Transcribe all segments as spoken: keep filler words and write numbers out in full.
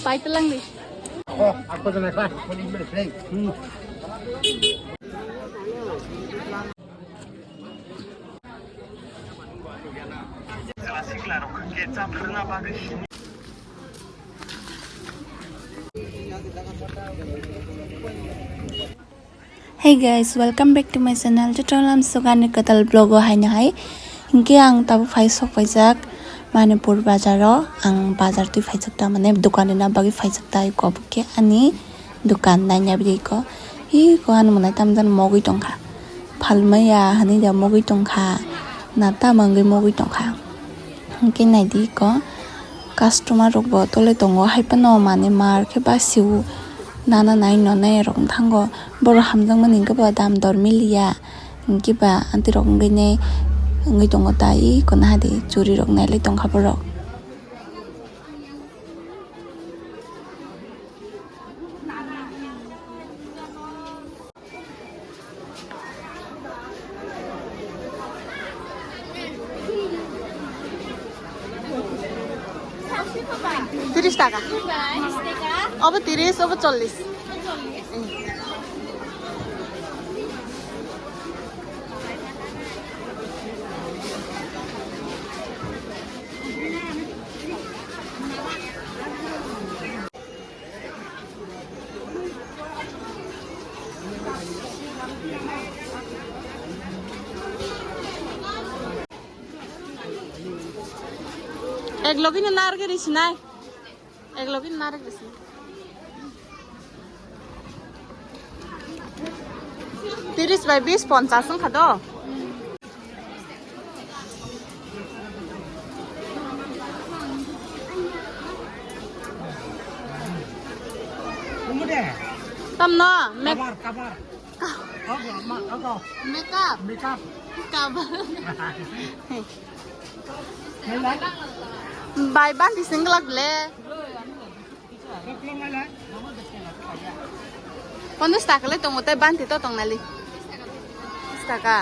Paitlang di. Hey guys, welcome back to my channel. Jotono lamsok ani kwtal vlog o haino hai. Hinkhe ang tabuk phai sok paijak Manipur bazar o. Ang bazar twi phaijak ta, mane dukan rwna bagwi phaijak ta, eko bokhe ani dukan naina bagwi eko. Eko ani mwnai tamjani mogwi tongkha. Phalmaya hinwi da mogwi tongkha. Na tamo wngwi mogwi tongkha. Hwnkhe naidi eko customer rokbo tole tongo, haiphano manwi mar khe basio nana nai nonai rok thango. Borok hamjakmani hwnkhe bo dam dor miliya, hwnkhe ba amtwi rok wngwi nai wngwi tongo tai eko nahadi churi rok nailai tongkha borok. Tiris taka. Obo tiris, obo chollis. Ek logi no narwk risi nai. Ek logi no narwk risi. Tiris bai bis, ponchas wngkha do. Tamno mek- Kabar, kabar. Ka- Ogo, ma, ogo. Makeup. Makeup. Kabar. Bai banti singlak le. Ponchas taka le tongo tei banti to tongnali. Dos taka.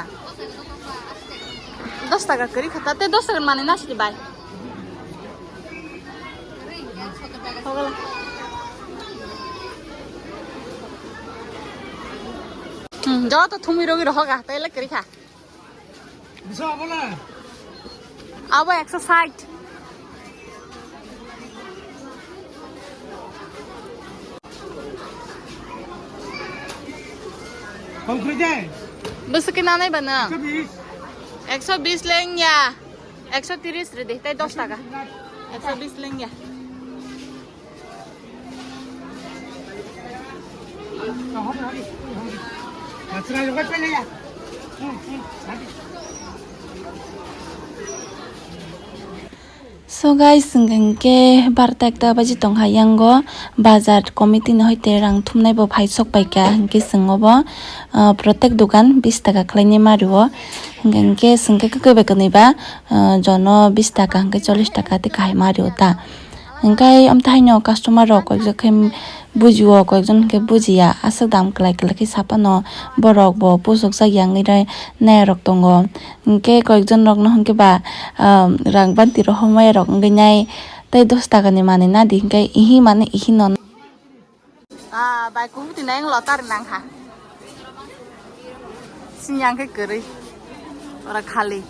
Dos taka kwrwi kha ta, tei dos taka manwi nasidi bai. Hmm, joto thumwi rogwi rohoga, tei le kwrwi kha. Bisa apa lah? Abo ekso sait. Kong kri de? Bwswk khe nanai ba nang? Ekso bis. Ekso bis lengya. Ekso tiris ridi, tei dos taka. Ekso bis lengya. So guys, hwnkhe barta ekta baji tongkha, yango bazar committee ni hoite rang thumnai bo phai sok paikha, hwnkhe chwng obo, ah, protek dogan bis taka khlainai ma rio, hwnkhe chwng khe kwkwi bai kwnwi ba, ah, jono bis taka hwnkhe chollish taka tei kahai ma rio ta. Hwnkhe amtwi haino customer rok koijak khe bujio, koijak khe bujiya, aswk dam kwlai kwlai khe saphano borok bo puchukjak ya wngwi nai rok tongo. Hwnkhe koijak rok no hwnkhe ba, ah, rang banti rohormaya rok wngwi nai tei dos taka ni manwi nadi hwnkhe ihi mani ihi no. Ah, bai kubuti nai wng lotari nangkha. Sini yang khe kwrwi. Ora khali.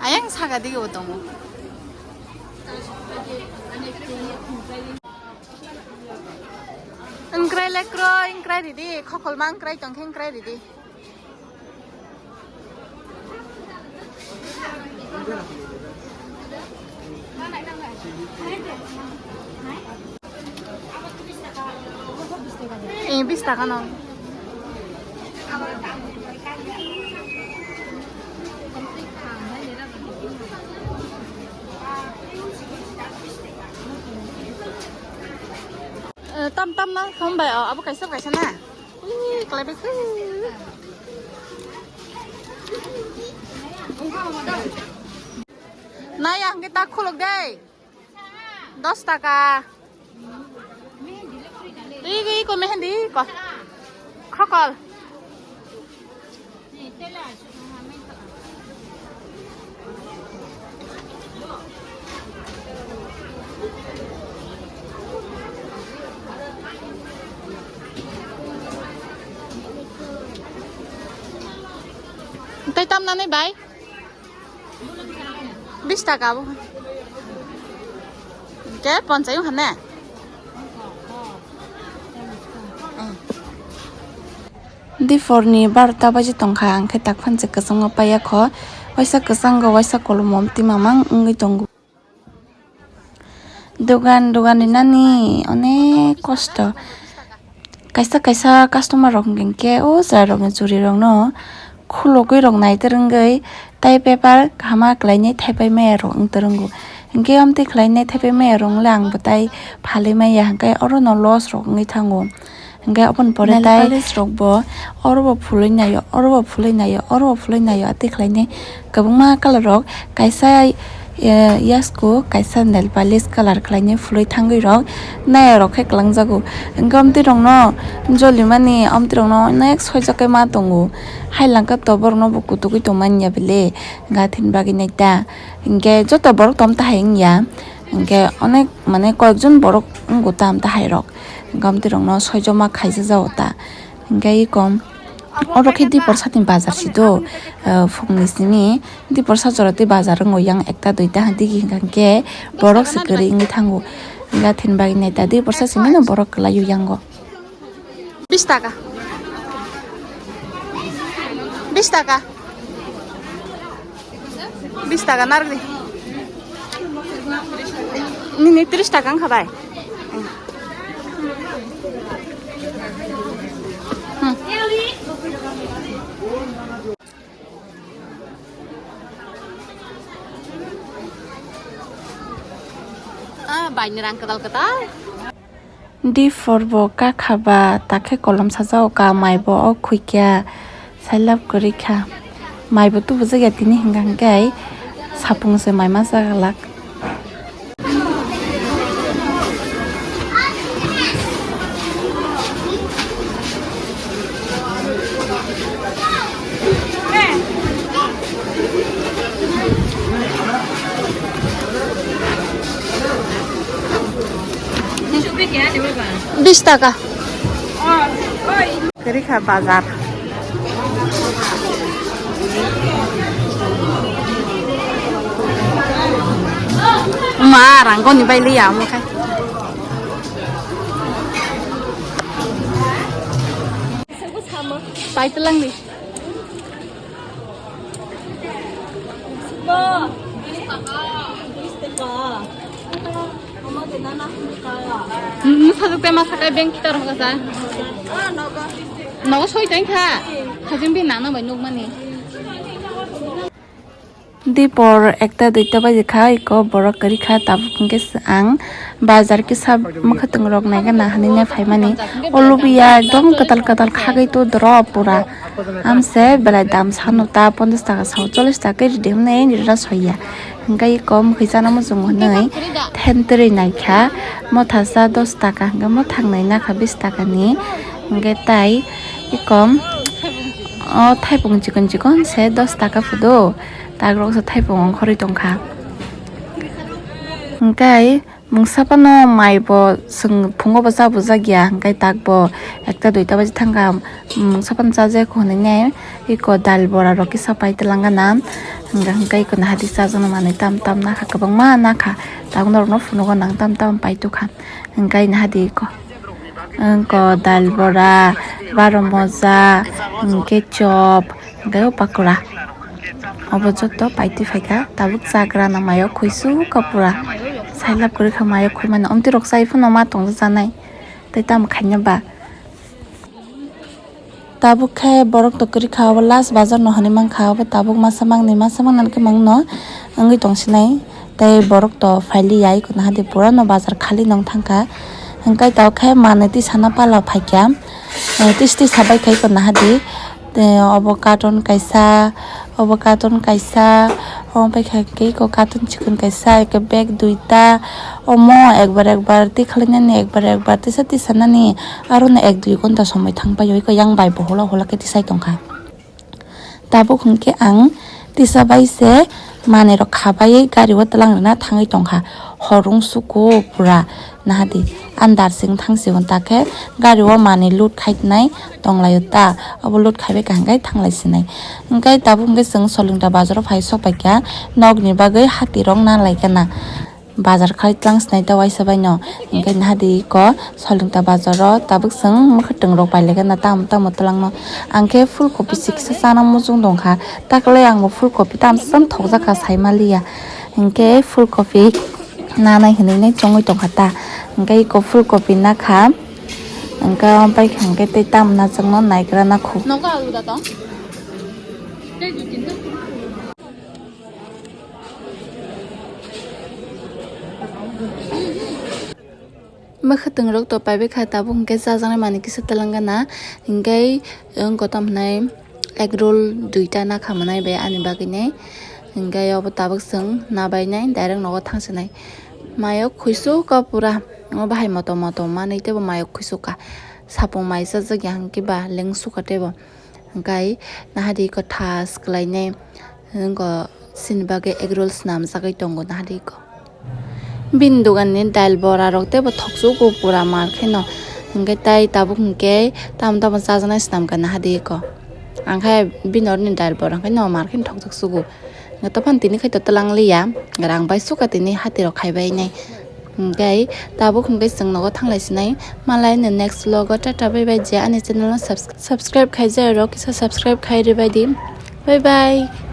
Ayang saka dige bo tongo. Wngkrai le kroi, wngkrai ridi. Khokolma wngkrai tongkhe wngkrai ridi. Eh, bis taka no. Eh, tam tam na, hambai, oh, abo kaisa kaisa na. Ui, kalai bai. Nai ang kita khuluk dei. Dos taka. Iko, iko mehendi iko. Khokol. Tei tam nanai bai? Bis taka bo. Ke ponchai wngkha ne? Diphor ni barota baji tongkha, ang khe tak phan se kwchangma paiya kho. Waisa kwchango, waisa kolom, omtwi mamang wngwi tongo. Dogan, dogan rinani onek kosto. Kaisa kaisa customer rok hwnkhe o chwrai rokni churi rokno khulugwi rok nai twrwngwi tai bepar kaham khlainai thaipai maya rok wng twrwngo. Hinkhe omtwi khlainai thaipai maya rok wngkhe ang bo tai phalwi maya, hinkhe orono loss rok wngwi thango. Hinkhe aboni pore tai nail polish rok bo oro bo phulwi naio, oro bo phulwi naio, oro bo phulwi naio, atwi khlainai kwbangma colour rok, kaisa, eh, yasku kaisa nail polish colour khlainai phulwi thangwi rok nai rok khe kwlangjago. Hinkhe omtwi rokno jolimani omtwi rokno onek soijak khe ma tongo, hai langkha to borokno bo kutugwi tongmani ya bele, gathin bagwi naita. Hinkhe joto borok tom tahai wngya, hinkhe onek mane koyekjon borok wngo tam tahai rok. Hinkhe omtwi rokno soijoma khaisa jago ta. Hinkhe eko oro khe Diphor sati bazar si do, ah, phungni simi Diphor sa jora tei bazar wngo yang ekta duita digi hinkha hinkhe borok se kwrwi wngwi thango. Gathin bagwi naita Diphor sa simi no borok kwlai o yango. Bis taka. Bis taka. Bis taka narwkdi. Nini tris taka wngkha bai. Hmm. Ah, baini rang kwtal kwtal. Diphor bo kakha ba, takhe kolom sajao ka, mai bo o khuikya, sailab kwrwi kha. Mai bo tubujak ya tini hinkha hinkhe sapung se mai ma chaglak. Bis taka. Kwrwi kha bazar. Ma rang goni bai liya omo khai. Pai tlang di. Sajak tei ma sakai bank kitar hoka sa. Nogo soi tong kha. Hajing bi nana bai nukmani. Dipor ekta duita baji kha, eko borok kwrwi kha, tabuk hwnkhe ang bazar kisa mwkhwtwng rok naigana hinwi nai phaimani. O lubiya ekdom kwtal kwtal khagwi tu doro pura. Amse belai dam sano ta ponchash taka sao, chollish taka khe ridi hwnwi nini rwna soiya. Hwnkhe eko mwkhwi chana muchungo hwnwi thentwrwi naikha, mothasa dos taka hwnkhe mothang nai nakha bis takani. Hwnkhe tai eko o thaipung chikon chikon se dos taka phudo. Tagrok se thaipung ongkhorwi tongkha. Hwnkhe mungsa phano mai bo chwng phungo bo cha bujak ya, hwnkhe tak bo ekta duita baji thangkha, mungsa phano chajakhu hinwi nai eko dal bora rok kisa pai twlangana, hwnkhe eko nahadi chajaknai manwi tam tam nakha, kwbangma nakha, tak norokno phunugo nang tam tam pai tokha, hwnkhe nahadi eko. Wngkha dal bora, baro moja, hwnkhe chop, hwnkhe o pakora. Obo joto paitwi phaikha, tabuk chagra no mayo khuisu kha pura. Sailab kwrwi kha mayo khuimani, omtwi rok chai phano ma tongjaknai. Tei tamo khaina ba. Tabuk khe borok to kwrwi kha, obo last bazar no hinwi mankha, obo tabuk masa mangni, masa mangnani kwmangno wngwi tongsinai. Tei borok to phailiya, eko nahadi pura no bazar khali nong thangkha. Hwnkhe tok khe manwi tisana pala phaikha. Eh, tisa tisa bai kha eko nahadi. Tei obo carton kaisa, obo carton kaisa, omo pai kha khe eko carton chikon kaisa, eko bag duita. Omo ekbar ekbar tikhlai nani, ekbar ekbar tisa tisa nani, aro no ek dui ghonta somoi thang pai oi khe yang bai bo hola hola khe tisai tongkha. Tabuk hwnkhe ang tisa bai se manwi rok kha baiwi gari o twlang rwna thangwi tongkha. Khorung suku pura nahadi andar sing thang sigon ta khe gari o manwi load khai nai tong lai o ta, abo load khai bai kaham khe thang lai sinai. Hwnkhe tabuk hwnkhe chwng Solingta bazar o phai sok pai kha, nok ni bagwi hati rok na lai kha na. Bazar khai tlang sinai ta waisa bai no. Hwnkhe nahadi ko Solingta bazar o tabuk chwng mwkhwtwng rok pai lai kha na tamo tamo twlang no. Ang khe full kopi siksa chana muchung tong kha, ta kwlai ang bo full kopi tamo sam thok jak kha sai ma li ya. Hwnkhe full kopi nanai hinwi nai chongwi tong kha ta. Hwnkhe iko full kopi na kha. Hwnkhe pai kha hwnkhe tei tamo na chwng no nai gra na khu. Nogo alu da tong? Mwkhwtwng rok to paibai kha, tabuk hwnkhe chajaknai manwi kisa twlang gana, hwnkhe wng kotom hwnai egg roll duita na kha mwnai bai ani bagwi nai, hwnkhe obo tabuk chwng na bai nai direct nogo thang sinai. Mayok khuisuk kha pura, obo hai motom motom manwi teibo mayok khuisuk kha, sapung mai chajak ya hwnkhe ba leng sukha teibo. Hwnkhe nahadi iko thas kwlainai, wngkha chini bagwi egg roll swnam jagwi tongo nahadi iko. Bini dogan ni dal bora rok teibo thoksugo pura mar kheno, hwnkhe tai tabuk hwnkhe tamo tamo chajaknai swnam kha nahadi iko. Ang khe bini oroni dal bora hwnkhe no mar kheno thokjak sugo. Hwnkhe tophano tini khai to twlang liya, rang bai sukha tini hati rok khai bai nai. Hwnkhe tabuk hwnkhe chwng nogo thanglai sinai. Malai no next vlog o tata bye bye je ani channel no subs-, subscribe khai jaya rok kisa subscribe khai rwbai di. Bye bye.